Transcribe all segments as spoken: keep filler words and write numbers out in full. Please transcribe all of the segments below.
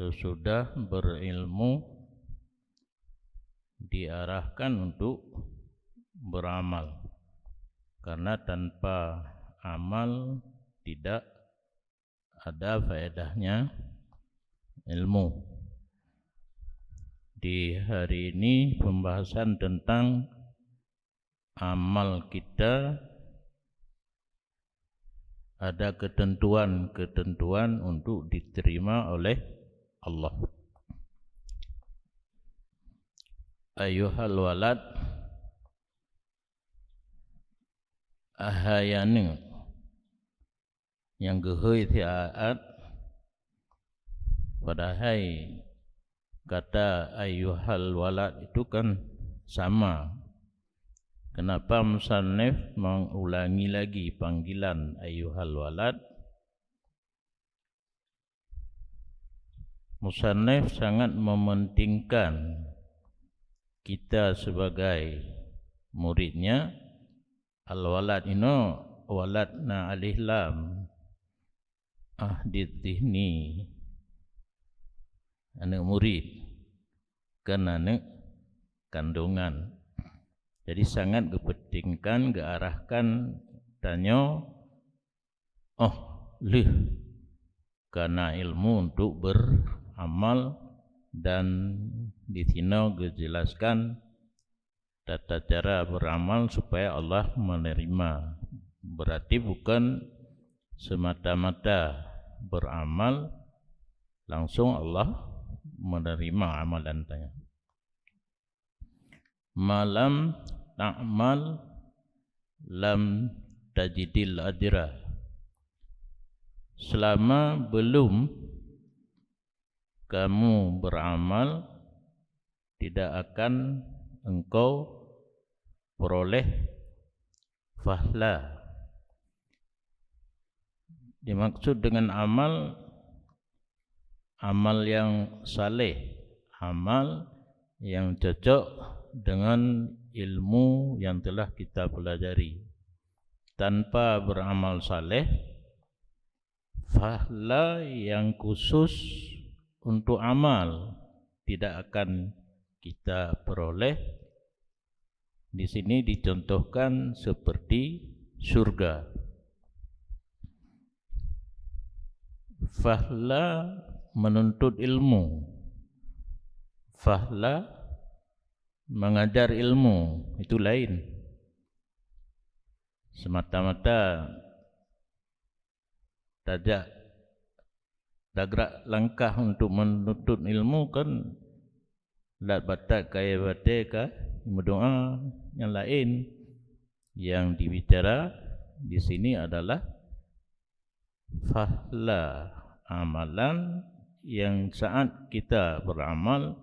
Sudah berilmu diarahkan untuk beramal, karena tanpa amal tidak ada faedahnya ilmu. Di hari ini pembahasan tentang amal kita, ada ketentuan-ketentuan untuk diterima oleh Allah. Ayuhal walad, ahai aneuëk, nyang geuhôi siat, padahai kata ayuhal walad itu kan sama. Kenapa musannif mengulangi lagi panggilan ayuhal walad? Musannif sangat mementingkan kita sebagai muridnya. Al-walad inoe, walad na alif lam, ahdid zihni, aneuëk murid, kan aneuëk kandungan. Jadi sangat geupentingkan, geuarahkan tanyoe óh lheueh kana ilmu untuk beramal, dan di sinoe geujelaskan tata cara beramal supaya Allah menerima. Berarti bukan semata-mata beramal langsung Allah menerima amalan tanya. Malam ta'mal lam tajidil ajra. Selama belum kamu beramal, tidak akan engkau peroleh fahla. Dimaksud dengan amal, amal yang saleh, amal yang cocok dengan ilmu yang telah kita pelajari. Tanpa beramal saleh, fahla yang khusus untuk amal tidak akan kita peroleh. Di sini dicontohkan seperti surga. Fahla menuntut ilmu. Fahla mengajar ilmu, itu lain. Semata-mata tajak, tagrak langkah untuk menuntut ilmu kan lat batat kayée batée ka meudoá, nyang laén. Yang dibicara di sini adalah fahla, amalan yang saat kita beramal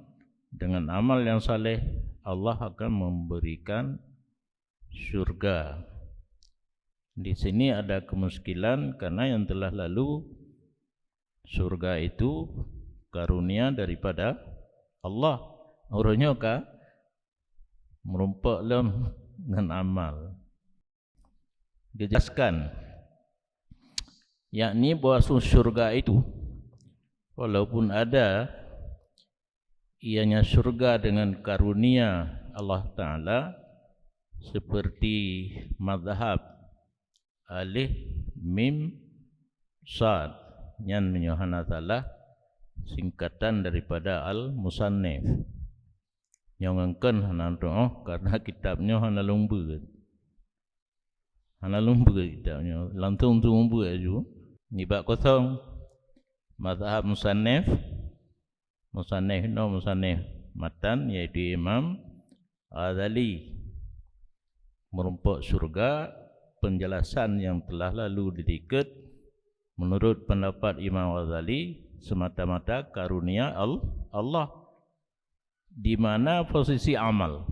dengan amal yang saleh, Allah akan memberikan surga. Di sini ada kemuskilan karena yang telah lalu, surga itu karunia daripada Allah. Uroe nyoe ka meurumpok lom ngon amal. Dijelaskan, yakni bahwa su-, surga itu, walaupun ada ianya surga dengan karunia Allah Ta'ala, seperti mazhab alif mim sad, nyan meunyoe hana salah singkatan daripada al-musannif. Nyoe ngon kheun hana tuoh karena kitab nyoe hana lôn beuet. Hana lôn beuet kitab nyoe, langsung tuoh beuet aju. Nibak kosong, mazhab musannif, musannif inoe musannif matan, yaitu Imam Ghazali. Meurumpok syurga, penjelasan yang telah lalu di dikeue, menurut pendapat Imam Ghazali, semata-mata karunia Al-, Allah. Di mana posisi amal?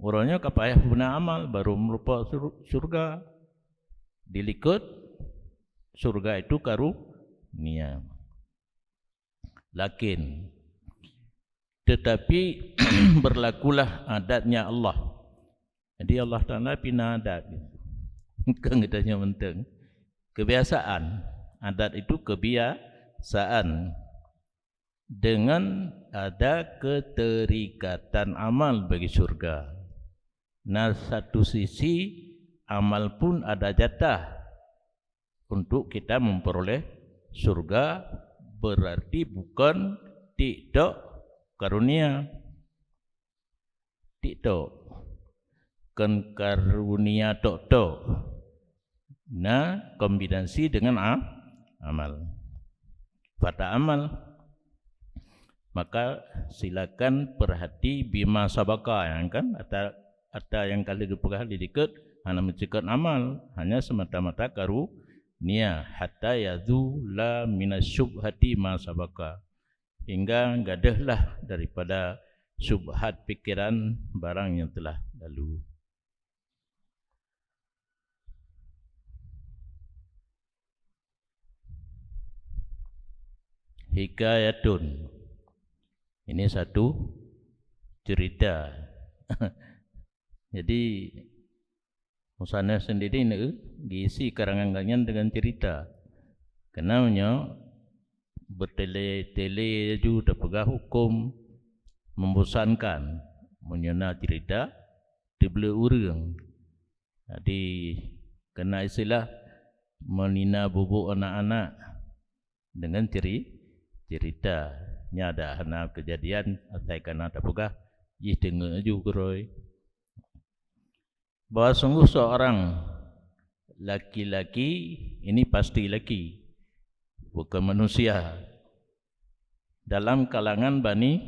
Uroe nyoe ka payah guna amal, baru meurumpok sur-, syurga. Di likot syurga itu karunia. Lakin, tetapi berlakulah adatnya Allah. Jadi Allah Ta'ala pina adat. Bukan geutanyoe mantong. Kebiasaan. Adat itu kebiasaan. dengan ada keterikatan amal bagi syurga. Nah, satu sisi amal pun ada jatah untuk kita memperoleh syurga, berarti bukan tik tok karunia. Tik tok. Kon karunia tok-tok. Nah, kombinasi dengan a-, amal. Fata amal. Maka silakan perhati bima sabaka, yang kan, ata, ata yang kali dipeugah di dikeue hana meuceukeut amal, hanya semata-mata karunia, hatta yazula minasyubhati ma sabaka. Hingga gadôhlah daripada syubhat pikiran barang yang telah lalu. Hikayatun. Ini satu cerita. Jadi, musannif sendiri ni, eh, geisi karangan gobnyan dengan cerita. Karena meunyoe bertele-tele laju tapeugah huköm membosankan, meunyoe na cerita teubleuet ureuëng. Jadi, kena istilah meunina bubuk anak-anak dengan ceri-, cerita. Nya ada hana kejadian asai kana tapeugah jih teungeut laju keurôi. Bahwa sungguh seorang laki-laki, ini pasti laki, bukan manusia, dalam kalangan Bani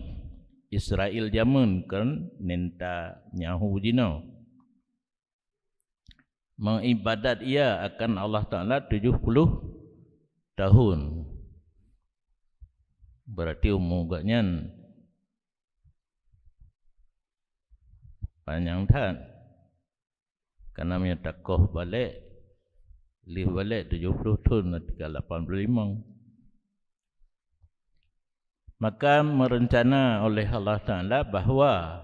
Israel jameun kon Netanyahu jinoe, mengibadat ia akan Allah Taala tujuh puluh tahun. Berarti umu gobnyan panyang that. Karena meunyoe takoh balek, lheueh balek tujoh ploh thon, tinggai lapan ploh limong. Maka meurencana oleh Allah Taala bahwa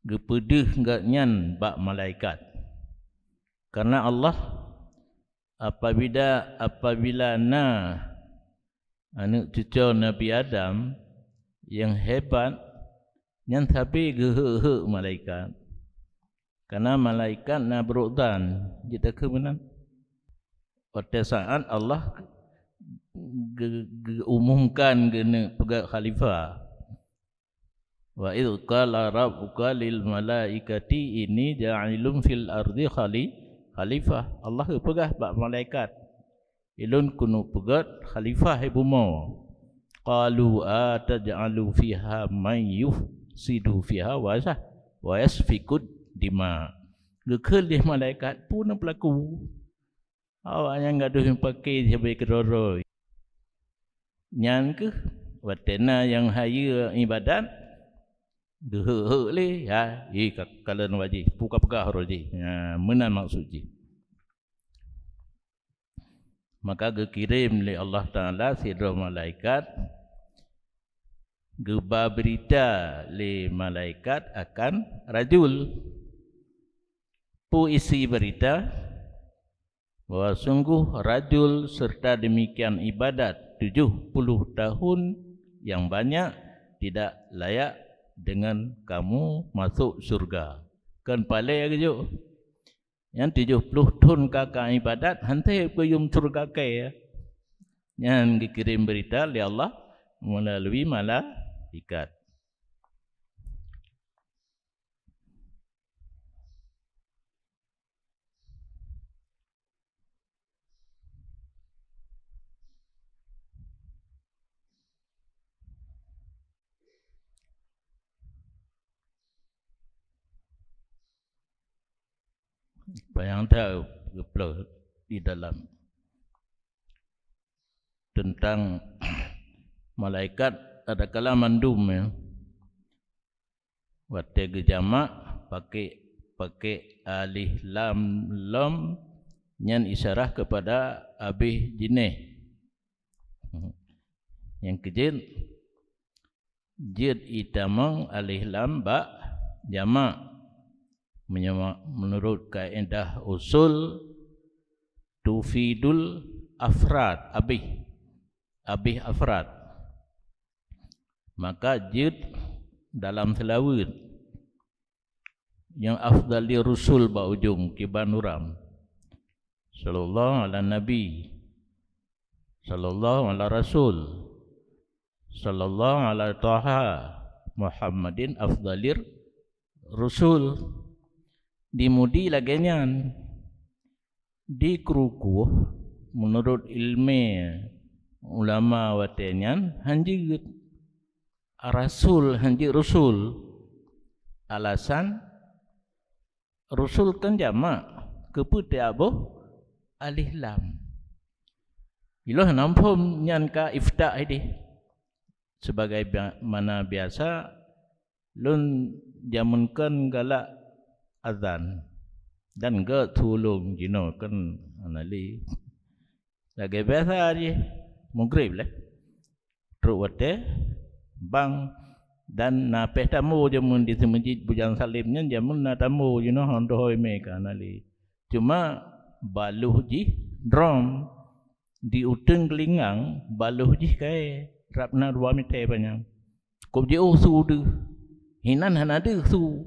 geupeudeuh gobnyan bak malaikat. Karena Allah, apabila, apabila na aneuëk cucoe Nabi Adam nyang hebat, nyan sabe geuheuek-heuek malaikat. Karena malaikat na brok zan, jeuet takheun meunan. Watée saát Allah ge-, geuumumkan geuneuk peugét khalifah. "Wa idz qala rabbuka lil malaikati inni ja'ilun fil ardi khali-, khalifah." Allah geupeugah bak malaikat, "Ulôn keuneuk peugét khalifah di bumoe." "Qalu ataj'alu fiha man yufsidu fiha wa yas-, wa yasfikud dima." Geukheun lé malaikat, "Peue na peulaku? Awaknyan gadôh nyang paké sabe keudroe-droe." Nyan kheueh watée na nyang hayeue iébadat, geuheuek-heuek lé, "Ya, ih, ka, kalon wajih, peue kapeugah roh jih." Nyan meunan maksud jih. Maka geukirém lé Allah Taala sidroe malaikat, geuba beurita lé malaikat akan rajul. Peue isi beurita? Bahwa sungguh rajul serta demikian iébadat tujoh ploh tahun yang banyak tidak layak dengan kamu masuk syurga. Kon palée geujok. Nyan tujoh ploh thon ka, ka iébadat, hana peuyum syurga kée. Nyan geukirém beurita lé Allah meulalu malaikat. Panyang that geupeugah di dalam teuntang malaikat, adakala mandum, ya. Watée geujamak paké, paké alif lam lam, nyan isyarah keupada abéh jinéh. Nyang keujeuet, jeuet itamong alif lam bak jamak. Meunyoe meunurot kaedah usul, tufidul afrad, abéh, abéh afrad. Maka jeuet dalam seulaweuet nyang afdalir rusul bak ujong kiban uram. Sallallahu ala nabi, sallallahu ala rasul, sallallahu ala taha Muhammadin afdalir rusul. Dimudi lagée nyan, dikrukuh meunurot ilmé ulama watée nyan hanjeuet. Rasul hanjeuet rusul. Alasan, rusul kan jamak, keupeue tiap boh alif lam. Ilôn hana muphom nyan ka iftah ideh. Sebagai bia-, mana biasa, lôn jameun kon galak azan dan geuthulông jinoe kon hana lé. Lagée biasa jih, mugrib lé. Trok watée bang dan na péh tamu jameun di seumeujid Bujang Salim nyan, jameun na tamu jinoe hon dohôi mé ka hana lé. Cuma baloh jih drom, di uteung geulingang baloh jih kayée, rab na dua mita panyang. Kôb jiôh su deuh, hinan hana deuh su,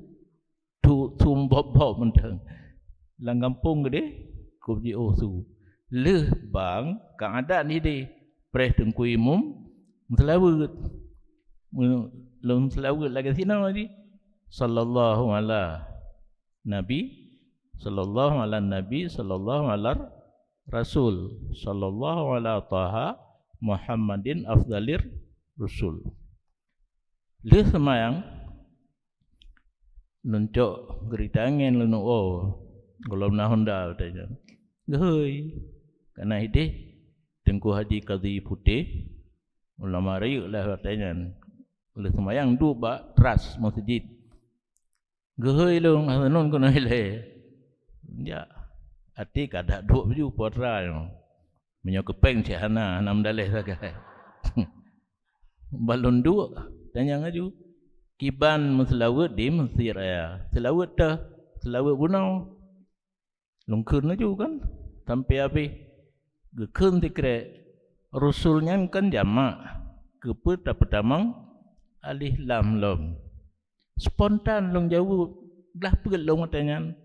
tu su bop-bop mantong. Lam gampông geudeh, kôb jiôh su. Lheueh bang ka adat ideh, preh teungku imum meuseulaweuet. Meu-, lôn seulaweuet lagée sinoe jih. Sallallahu ala nabi, sallallahu ala nabi, sallallahu ala rasul, sallallahu ala taha Muhammadin afdalir rusul. Lheueh seumayang, lôn cok geurita angén lôn, oh, gohlom na honda watée nyan. Geuhôi, kana ideh Teungku Haji Kadhi Putéh, ulama rayeuk lah watée nyan. Lheueh seumayang duek bak tras meuseujid. Geuhôi lôn, hana lôn keunoe ilée. Jak, até ka dak duek baju putra nyoe. Meunyoe keupeng cit hana, hana meudaleh sagai. Ban lôn duek, tanyong laju. Kiban meuseulaweuet di Mesir Raya. Seulaweuet teuh, seulaweuet bunoe. Lôn kheun laju kan, sampai habéh. Geukheun sikrek, rusul nyan kan jamak, keupeue tapeutamong alif lam lom? Spontan lôn jaweueb, glah peuet lôn watée nyan.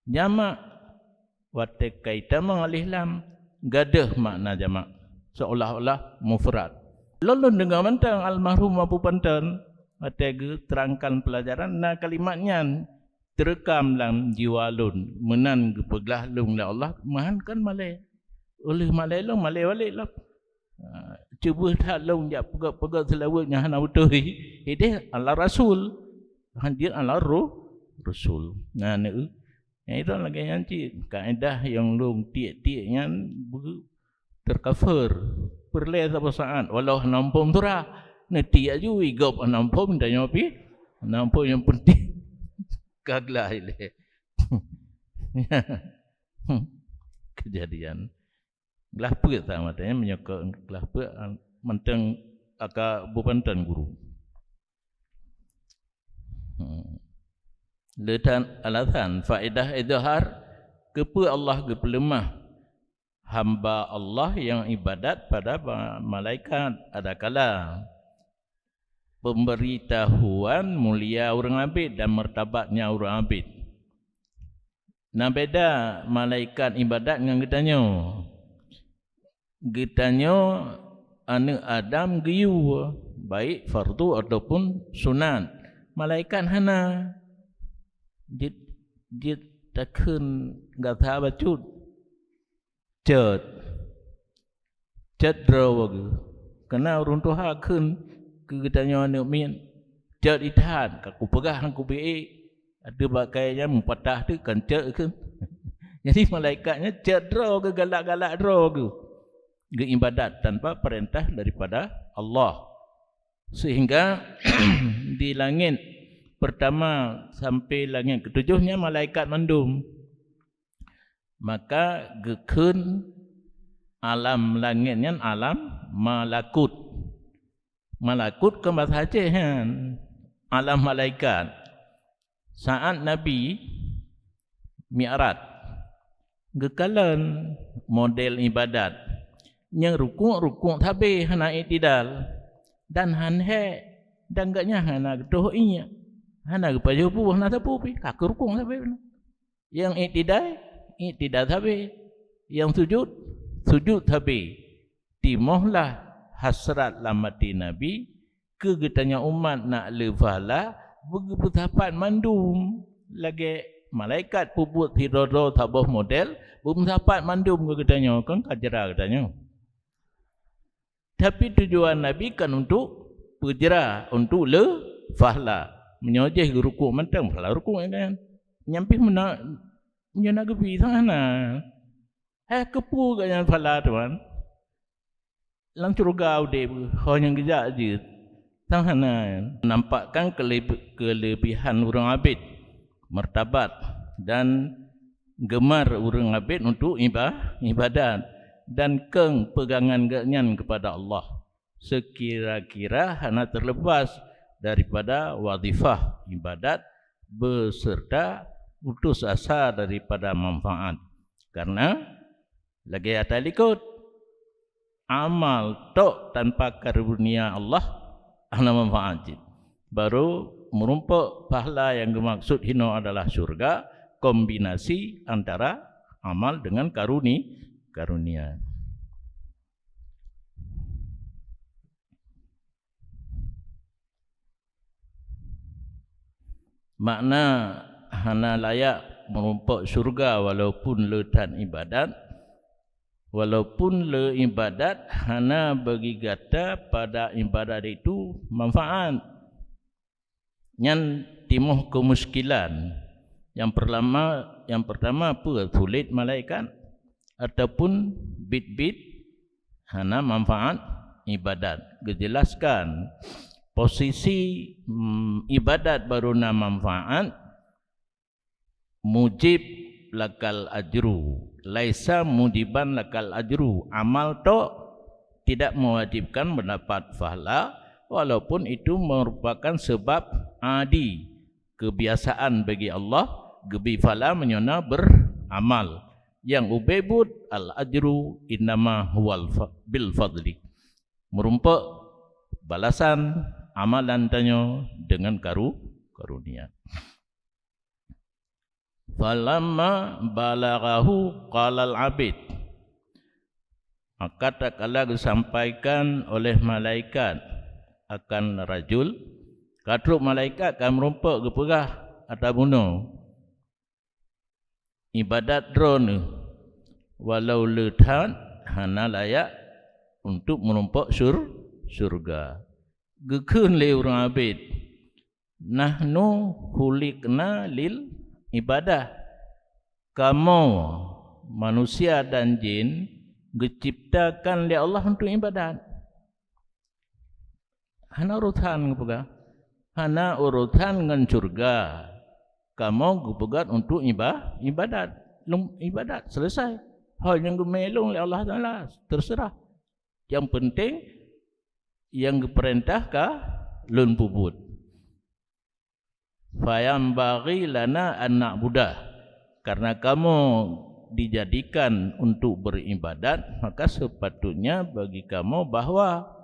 Jamak, watée ka itamong alif lam, gadôh makna jamak, seolah-olah mufrad. Lôn, lôn deungoe mantong almarhum Abu Panton, watée geuterangkan peulajaran, na kalimat nyan teureukam lam jiwa lôn, meunan geupeuglah lôn lé Allah, meuhan kon malée. Uleh malée lôn, malée walek lom. Ha, cuba that lôn jak peugét-peugét seulaweuet nyang hana beutôi. Ideh ala rasul. Hanjeuet ala ru-, rasul. Nah, neu. Nyang itu lagée nyan cit kaedah nyang lôn tiek-tiek nyan beu-, tercover. Peureulée saboh saát, walau hana muphom surah, neutiek aju, i gob hana muphom, tanyoe pih hana muphom, nyang penting ka glah ilée. Kejadian. Glah peuet sama tanya meunyoe keu glah peuet, ah, mantong aka Abu Panton guru. Hmm. Leutan alasan faedah izhar, keupeue Allah geupeuleumah hamba Allah nyang ibadat pada ba-, malaikat, adakala pemberitahuan mulia ureuëng abit dan martabatnya ureuëng abit. Na beda malaikat ibadat ngon geutanyoe. Geutanyoe aneuëk Adam geuyue, baik fardu ataupun sunat. Malaikat hana. Jeuet, jeuet takheun gata bacut. Cot. Cot droe geuh. Keunan ureuëng tuha kheun keu geutanyoe aneuëk miet, "Cot ithan, ka kupeugah ngon kubiet." Ateueh bak kayée nyan meupatah teuk kan cot kheun. Jadi malaikat nyan cot droe geuh, galak-galak droe geuh. Geuibadat tanpa peurintah daripada Allah. Sehingga di langét pertama sampai langét ketujoh nyan malaikat mandum. Maka geukheun alam langét nyan alam malakut. Malakut kon basa Aceh nyan, alam malaikat. Saat Nabi Mi'raj, geukalon model ibadat nyang rukuk-rukuk sabe hana iktidal. Dan han hék, dan gobnyan hana geutoh ié, hana geupajoh bu, hana sapeue pih, ka keu rukuk sabe. Nyang iktidai, iktidai sabe. Nyang sujud, sujud sabe. Timohlah hasrat lam até Nabi keu geutanyoe umat nak le pahala, beugeupeusapat mandum. Lagée malaikat peubuet sidroe-droe saboh model, beumeusapat mandum keu geutanyoe, kon ka jra geutanyoe. Tapi tujuan Nabi kan untuk peujra, untuk le pahala. Meunyoe jih geurukuk mantong, pahala rukuk nyan. Nyan pih meuna, meunyoe na geubi, sang hana. Hai keupeue gobnyan pahala, tuan? Lam syeuruga udeb, ho nyang geujak jeuet. Sang hana. Nampakkan kelebe-, kelebihan ureuëng abet, martabat, dan gemar ureuëng abet untuk iba-, ibadat, dan keuh peugangan gobnyan keupada Allah, seukira-kira hana teulepas daripada wazifah ibadat, beuseurta putus asa daripada manfaat. Karna lagée ata likot, amal tok tanpa karunia Allah hana manfaat cit. Baru meurumpok pahala nyang geumaksud hinoe adalah syurga, kombinasi antara amal dengan karuni-, karunia. Makna hana layak meurumpok syurga walaupun le that ibadat, walaupun le ibadat hana bagi gata pada ibadat itu manfaat. Nyan timoh keumuskilan. Nyang pertama, nyang pertama peue sulet malaikat ataupun bit-bit hana manfaat ibadat. Geujelaskan posisi, mm, ibadat baru na manfaat, mujib lakal ajru, laisa mujiban lakal ajru. Amal tok tidak mewajibkan mendapat pahala, walaupun itu merupakan sebab adi, kebiasaan bagi Allah geubri pahala meunyoe na beramal. Nyang ubé buet, al ajru innama huwal fa-, bil fadli. Meurumpok balasan amalan tanyoe deungon karu-, karunia. Falamma balaghahu qalal abid. Maka tatkala geusampaikan oleh malaikat akan rajul, ka trok malaikat ka meurumpok geupeugah ata bunoe, ibadat droeneuh, walau le that hana layak untuk meurumpok syur-, syurga. Geukheun lé ureuëng abet, "Nahnu khuliqna lil ibadah." Kamoe, manusia dan jin, geuciptakan lé Allah untuk ibadat. Hana urusan geupeugah, hana urusan ngon syurga. Kamoe geupeugah untuk iba-, ibadat. Lom ibadat, selesai. Hal nyang geumé lôn lé Allah Taala, terserah. Nyang penting, nyang geupeurintah ka lôn peubuet. Fayambaghi lana an na'budah. Karena kamoe dijadikan untuk beribadat, maka sepatutnya bagi kamoe bahwa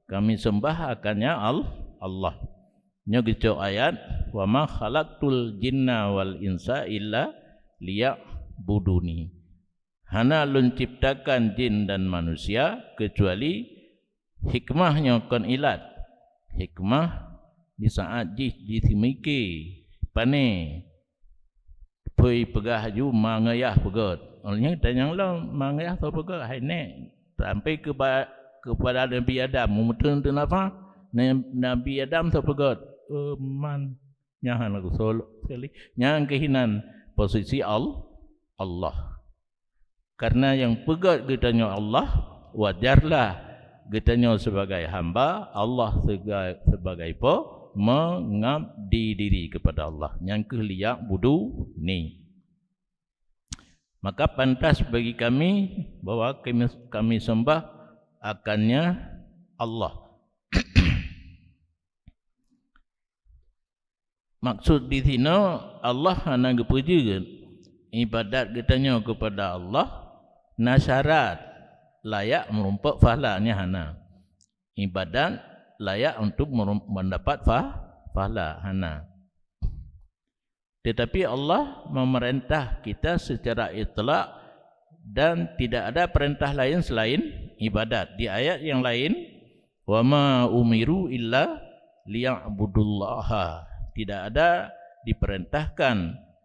kami sembah akannya Al-, Allah. Nyoe geucok ayat, "Wa ma khalaqtul jinna wal insa illa liya'buduni." Hana lôn ciptakan jin dan manusia kecuali hikmah nyoe kon ilat. Hikmah di saat jih jiseumike, pane, pui peugah aju ma ngon yah peugét. Óh lheueh nyan tanyong lom, ma ngon yah soe peugét? Hai nèk, sampai keuba-, keupada Nabi Adam, meumeuteun teunafa, Nabi Adam soe peugét? Eh, man. Nyan hana geusolok sekali. Nyan keuh inan posisi Al-, Allah. Karena nyang peugét geutanyoe Allah, wajarlah geutanyoe sebagai hamba, Allah sega-, sebagai po, mengabdi diri kepada Allah. Nyan keuh liya'buduni. Maka pantas bagi kami bahwa kami, kami sembah akannya Allah. Maksud di sinoe, Allah hana geupeujeuet ibadat geutanyoe keupada Allah na syarat layak meurumpok pahala, nyan hana. Ibadat layak untuk merum-, mendapat fa-, pahala, hana. Tetapi Allah memerintah kita secara itlak dan tidak ada perintah lain selain ibadat. Di ayat yang lain, "Wa ma umiru illa liya'budullaha." Tidak ada diperintahkan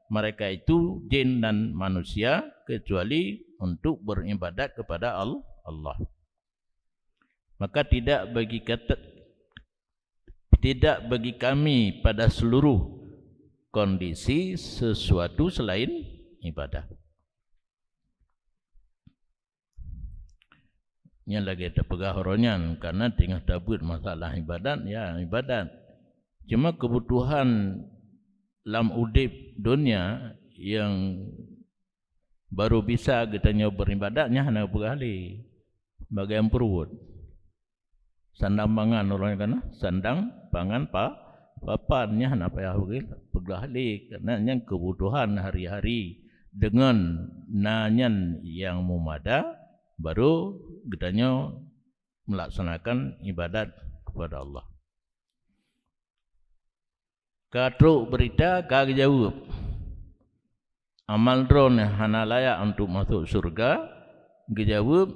mereka itu, jin dan manusia, kecuali untuk beribadat kepada Al-, Allah. Maka tidak bagi kata, tidak bagi kami pada seluruh kondisi sesuatu selain ibadah. Nyan lagée tapeugah uroe nyan, karena teungoh tabeuet masalah ibadat, ya ibadat. Cuma keubutuhan lam udeb donya nyang barô bisa geutanyoe beuribadat, nyan hana peugah lé. Bagian pruet. Sandang pangan, uroe nyan kana, sandang pangan pa-, papan, nyan hana payah peugah lé, karena nyan keubutuhan hari-hari. Deungon na nyan nyang meumada, barô geutanyoe meulaksanakan ibadat kepada Allah. Ka trok beurita, ka geujaweueb, "Amal droeneuh hana layak untuk masuk syeuruga." Geujaweueb,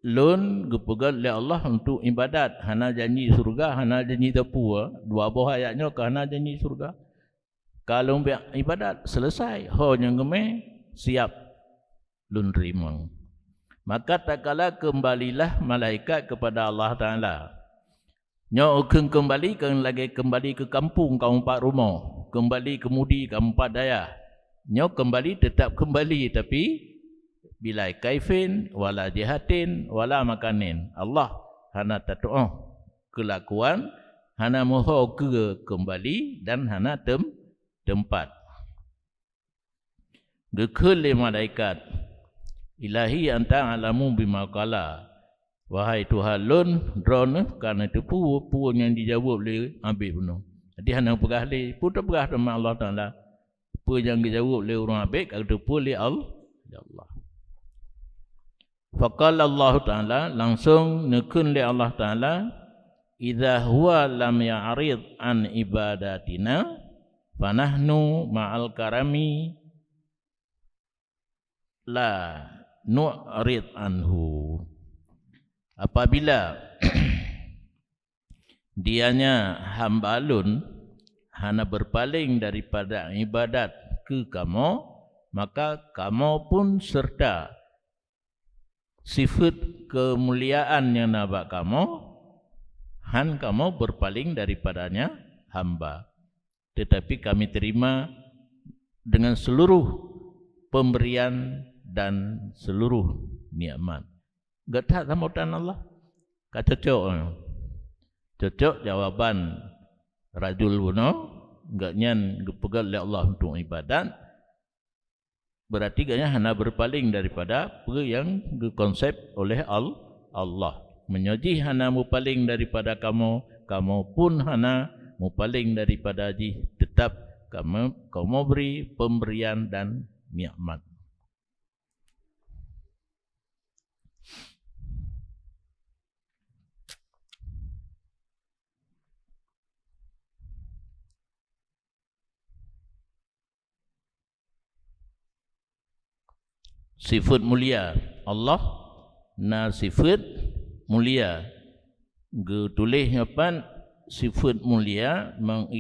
"Lôn geupeugét lé Allah untuk ibadat, hana janji syeuruga, hana janji teupeu." Dua boh ayat nyoe ka hana janji syeuruga. Ka lôn bak ibadat, selesai. Ho nyang geumé, siap lôn teurimong. Maka tatkala keumbalilah malaikat keupada Allah Taala. Nyoe ukeue keumbali kon lagée keumbali keu kampung ka meupat rumoh, keumbali keu mudi ka meupat dayah. Nyoe keumbali teutap keumbali, tapi bila kaifin, wala jihatin, wala makanin. Allah hana tatuoh keulakuan, hana meuho keue keumbali dan hana tem-, teumpat. Geukheun lé malaikat, "Ilahi anta a'lamu bima qala." "Wahai Tuhan lôn, droeneuh ka neuteupeue peue nyang jijaweueb lé abéh bunoe." Jadi hana peugah lé, peue teupeugah teuma Allah Taala. Peue nyang geujaweueb lé ureuëng abéh ka geuteupeue lé Al-, lé Allah. Faqala Allahu Ta'ala, langsung neukheun lé Allah Ta'ala, "Idza huwa lam ya'rid an ibadatina, fanahnu ma'al karami la nu'rid anhu." Apabila dianya hamba lôn hana beurpaléng daripada iébadat keu kamoe, maka kamoe pun seureuta sifeuet keumuliaan nyang na bak kamoe, hán kamoe beurpaléng daripadanya hamba. Teutapi kami terima deungon seuluruh peumberian dan seuluruh nikmat. Gét that sambutan Allah? Ka cocok, eh? Cocok jawaban rajul bunoe, gobnyan geupeugét lé Allah untuk iébadat, beurati gobnyan hana beurpaléng daripada peue nyang geukonsep oleh Al-, Allah. Meunyoe jih hana meupaléng daripada kamoe, kamoe pun hana meupaléng daripada jih, teutap kamoe, kamoe bri peumberian dan nikmat. Sifeuet mulia. Allah na sifeuet mulia. Geutuléh nyoe pat sifeuet mulia meng-,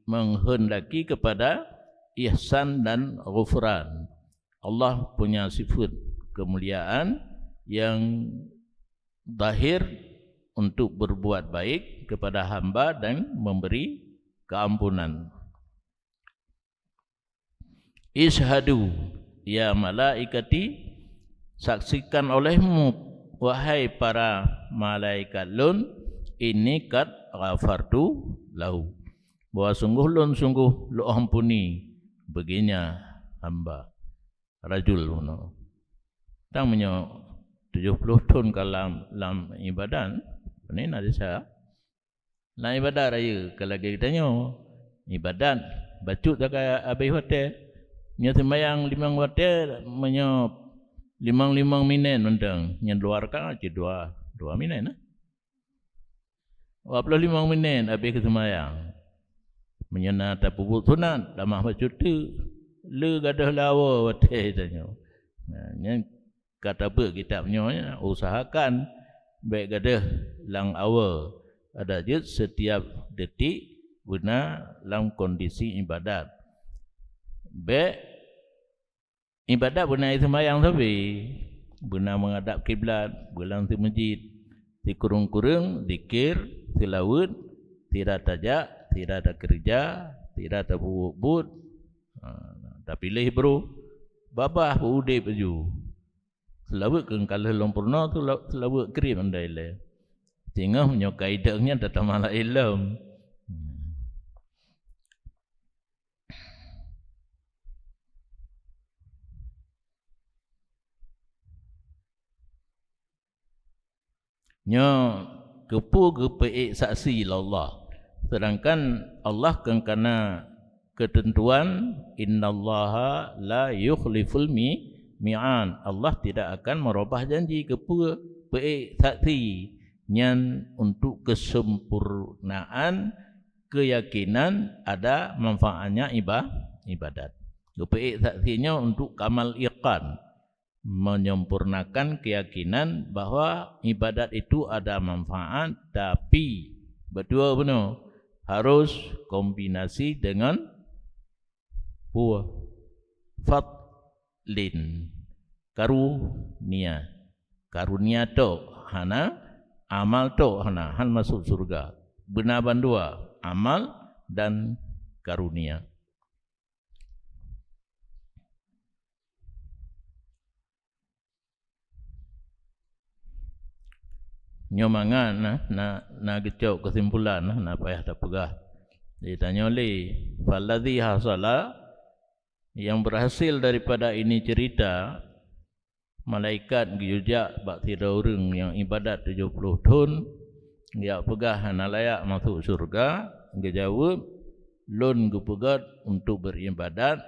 menghendaki kepada ihsan dan ghufran. Allah punya sifeuet kemuliaan yang zahir untuk berbuat baik kepada hamba dan memberi keampunan. "Isyhadu, ya malaikati, saksikan olehmu, wahai para malaikat lôn, inni qad ghafartu lahu, bahwa sungguh lôn sungguh lôn ampuni baginya hamba." Rajul bunoe. Tang meunyoe tujoh ploh thon ka lam, lam iébadat, ini na desya. Lam iébadat rayeuk ka lagée geutanyoe. Iébadat bacut takai abéh watée. Nyoe seumayang limong watée, meunyoe limong-limong minét mantong, nyan dua rakaat cit dua, dua minét, nah. Dua ploh limong minét habéh keu seumayang. Meunyoe na tapeubuet sunat, tamah bacut teuk, le gadôh lé awoe watée tanyoe. Nah, nyan ka tabeuet kitab nyoe, usahakan bék gadôh lam awoe, adak jeuet setiap detik beuna lam kondisi ibadat. Bék ibadat beuna seumayang sabe, beuna menghadap kiblat, beulang seumeujid, sikureueng-kureueng zikir, seulaweuet, sira tajak, sira takeureuja, sira tapeubuet-buet, ha, tapiléh brôh, babah beu udeb laju. Seulaweuet keu ka lheueh lom peurunoe, seula-, seulaweuet krieb andai ilée. Singoh meunyoe ka idong nyan tatamah laén lom. Nyoe keupeue geupeuék saksi lé Allah, seudangkan Allah kon kana keuteuntuan, "Innallaha la yukhliful mi-, mi'ad." Allah tidak akan merubah janji. Keupeue peuék saksi? Nyan untuk kesempurnaan keuyakinan ada manfaatnya iba-, ibadat. Geupeuék saksi nyoe untuk kamal iqan, menyempurnakan keyakinan bahwa ibadat itu ada manfaat, tapi betul benar harus kombinasi dengan peue? Fadlin, karunia. Karunia tok hana, amal tok hana, han masuk syurga. Beuna bandua, amal dan karunia. Nyoe mangat na, na, na geucok keusimpulan na, na payah tapeugah. Jadi tanyoe lé, "Falladzi hasala," yang berhasil daripada ini cerita, malaikat geuyue jak bak sidroe ureuëng nyang ibadat tujoh ploh thon, geujak peugah hana layak masôk syeuruga, geujaweueb, "Lôn geupeugét untuk beuribadat,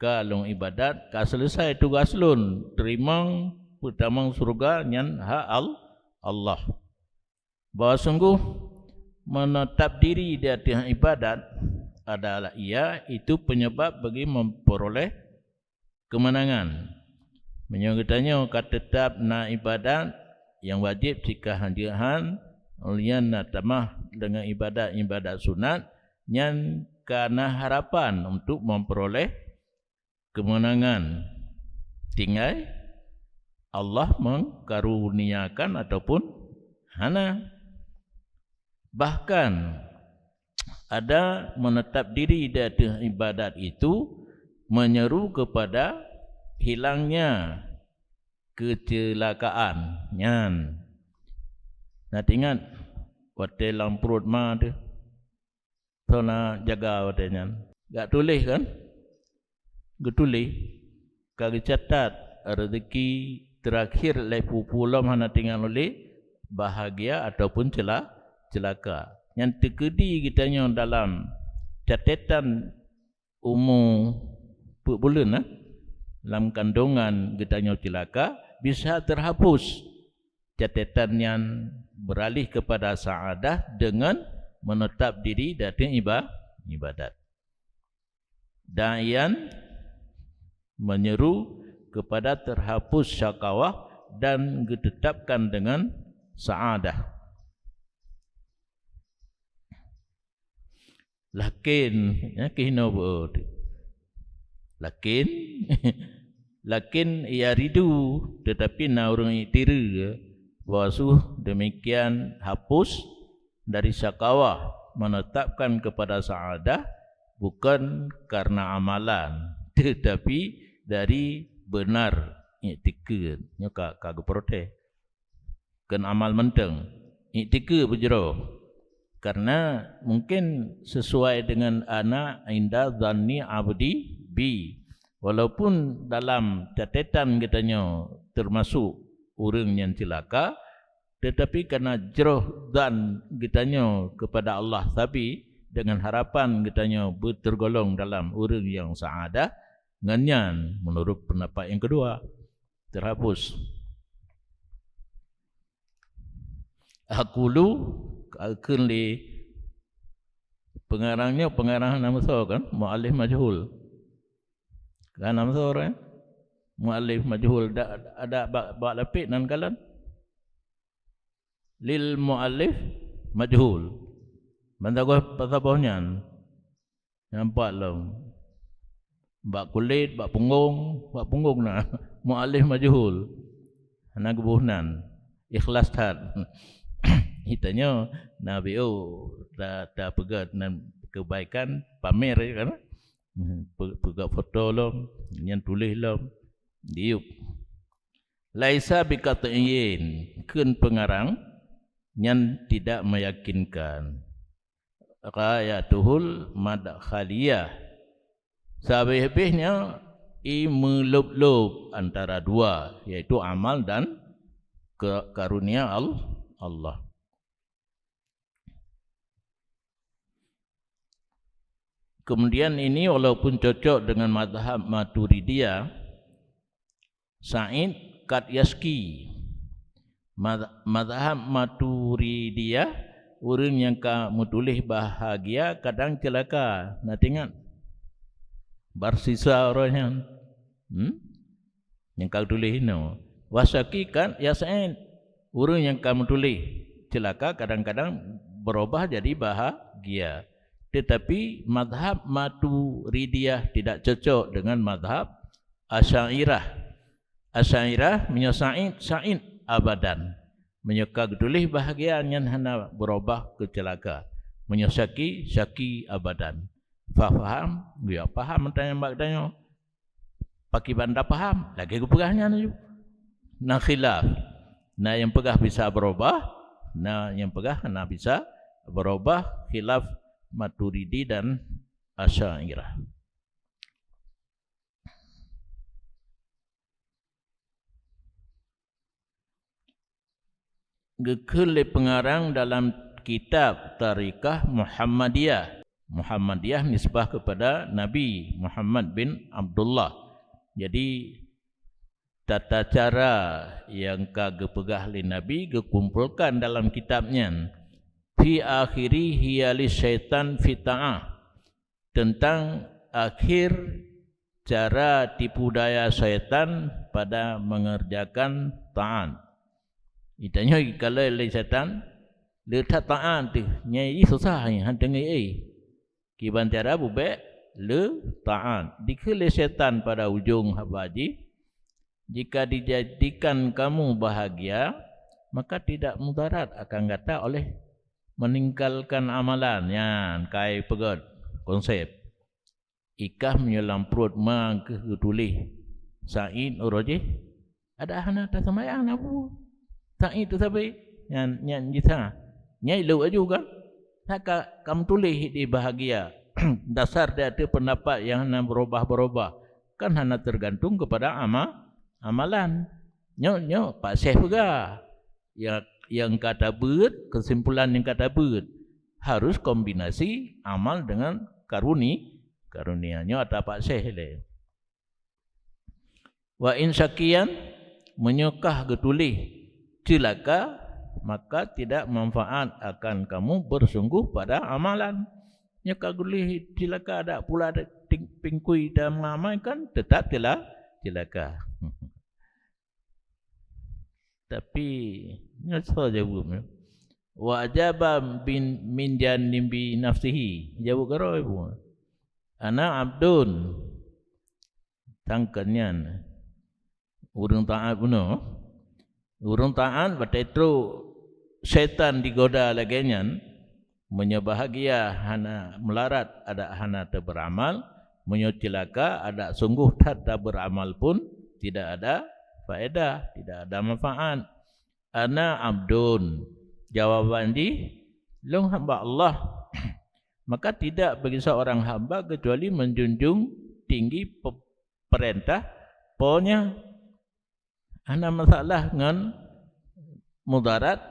ka lôn ibadat, ka seuleusai tugaih lôn, teurimong peutamong syeuruga nyan hak Al-, Allah." Bahwa sungguh menetap diri di ateueh ibadat adalah ia itu penyebab bagi memperoleh keumeunangan. Meunyoe geutanyoe ka teutab na ibadat nyang wajéb sikahan jeuhan, ulôn na tamah deungon ibadat-ibadat sunat, nyan ka na harapan untuk memperoleh keumeunangan. Tinggai Allah mengkaruniakan ataupun hana. Bahkan ada menetap diri di ateueh ibadat itu menyeru kepada hilangnya kecelakaan nyan. Na teuingat watée lam pruet ma teuh, soe na jaga watée nyan? Gak tuléh kan? Geutuléh, ka geucatat rezeki terakhir lhée peue-peue lom hana teuingat ulée, bahagia ataupun cela-, celaka. Nyan teukeudi geutanyoe dalam catetan umu peuet buleuen, eh, lam kandongan geutanyoe celaka, bisa terhapus catetan nyan, beralih kepada saadah dengan menetap diri di ateueh iba-, ibadat. Da'i nyan menyeru kepada terhapus syakawah dan geutetapkan dengan saadah. Lakin, ya, keuhinoe beuet. Lakin, lakin yaridu, tetapi na ureuëng iktireu, bahwa su demikian hapus dari syakawah, menetapkan kepada saadah, bukan karena amalan, tetapi dari benar iktikad. Nyoe ka, ka geuprotes. Kon amal mantong, iktikad beujroh. Karena mungkin sesuai dengan ana inda zanni abdi bi. Walaupun dalam catetan geutanyoe termasuk ureuëng nyang ceulaka, tetapi karena jroh zan geutanyoe kepada Allah sabe, dengan harapan geutanyoe beuteugolong dalam ureuëng nyang saadah, ngon nyan, menurut pendapat yang kedua, terhapus. Aqulu, Ka kheun lé pengarang nyoe, pengarang hana meusoe kan, muallif majhul. Kan hana meusoe kan? Muallif majhul, dak, dak bak, bak lapék nan kalon. Lil muallif majhul. Ban saboh, ban saboh nyan. Nampak lom. Bak kulét, bak punggong, bak punggong na. Muallif majhul. Hana geuboh nan. Ikhlas that. Geutanyoe na B O ta, tapeugah nan keubaikan pamer kan. Pe-, peugah foto lom, nyan tuléh lom. Diyup. Laisa biqat'iyyin, kheun pengarang, nyan tidak meyakinkan. Ghayatuhul madkhaliyah. Sahabéh-béh nyan i meulôb-lôb antara dua, yaitu amal dan ke-, karunia Al-, Allah. Kemudian ini walaupun cocok dengan mazhab Maturidiyah, Sa'id kad yasyqi. Maz-, mazhab Maturidiyah, ureuëng nyang ka meutuléh bahagia kadang ceulaka. Na teuingat? Barsisa uroe nyan. Hmm? Nyang ka tuléh inoe. Wasyaqi kad yasyqi. Ureuëng nyang ka meutuléh ceulaka kadang-kadang berubah jadi bahagia. Tetapi mazhab Maturidiyah tidak cocok dengan mazhab Asy'ariyah. Asy'ariyah meunyoe sa'id, sa'id abadan. Meunyoe ka geutuléh bahagia nyan hana beurubah keu ceulaka. Meunyoe syaqi, syaqi abadan. Fa faham, geuyue paham mantong nyang bak geutanyoe. Pakriban tapaham, lagée geupeugah nyan laju. Na khilaf. Na nyang peugah bisa beurubah, na nyang peugah hana bisa beurubah, khilaf Maturidi dan Asy'ariyah. Geukheun lé peungarang dalam kitab Tarikah Muhammadiyah. Muhammadiyah nisbah kepada Nabi Muhammad bin Abdullah. Jadi, tata cara nyang ka geupeugah lé Nabi geukumpolkan dalam kitab nyan. Fi akhiri hiyali syaitan fi ta'ah. Tentang akhir cara tipu daya syaitan pada mengerjakan taat. Geutanyoe jikalon lé syaitan, le that taat teuh, nyan jih susah nyan, han teungoh, eh. Kiban cara bubek le taat. Dikheun lé syaitan pada ujong haba jih, "Jika dijadikan kamu bahagia, maka tidak mudarat akan gata oleh meninggalkan amalan." Nyan kai peugét konsep. Ikah meunyoe lam pruet ma keuh geutuléh sa'id uroe jih, adak hana taseumayang na peue. Sa'id teuh sabe, nyan, nyan jih sa. Nyan ilok laju kan? Sa ka, ka meutuléh di bahagia. Dasar di ateueh peundapat nyang hana beurubah-beurubah, kan hana teugantung keupada ama-, amalan. Nyoe, nyoe Pak Syekh peugah. Nyang, nyang ka tabeuet, keusimpulan nyang ka tabeuet, harus kombinasi amal dengan karuni-, karunia. Nyoe ata Pak Syekh lé. Wa in syaqiyan, meunyoe kah geutuléh ceulaka, maka tidak manfaat akan kamu bersungguh pada amalan. Nyoe ka geutuléh ceulaka, adak pula ting-, pingkui dan mengamalkan, tetap ceula-, ceulaka. Tapi nyoe soe jaweueb nyoe? Wa ajaba bin, min janibi nafsihi. Jaweueb keudroe bunoe. Ana abdun. Sangkén nyan ureuëng taát bunoe. Ureuëng taát watée trok syaitan digoda lagée nyan, meunyoe bahagia hana meularat, adak hana teubeuramal, meunyoe ceulaka, adak sunggoh that tabeuramal pun tidak ada faedah, tidak ada manfaat. Ana abdun, jawaban jih, lôn hamba Allah. Maka tidak bagi seorang hamba kecuali menjunjung tinggi pe-, peurintah Po nya. Hana masalah ngon mudarat,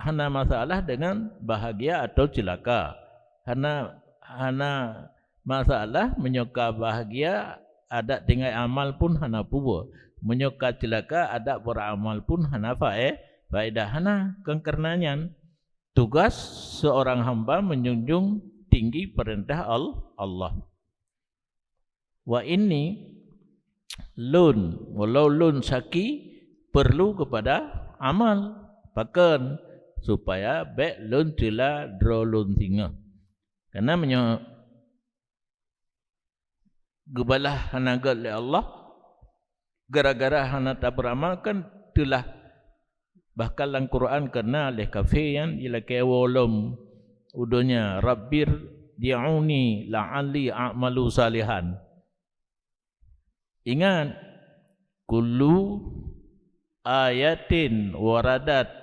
hana masalah dengan bahagia atau ceulaka. Hana, hana masalah meunyoe ka bahagia, adak tinggai amal pun hana peue. Meunyoe ka ceulaka, adak beuramal pun hana fae-, faedah. Hana, kon kareuna nyan. Tugas seorang hamba menjunjung tinggi perintah Al-, Allah. Wa inni, lôn, walau lôn saki, perlu kepada amal. Pakon? Supaya bék lôn ceula droe lôn singoh. Karena meunyoe geubalah hana gét lé Allah, gara-gara hana taberamal kan teulah. Bahkan lam Quran keunan lé kafé nyan jilakée woe lom u donya, "Rabbirji'uni la'alli a'malu salihan." Ingat, kullu ayatin waradat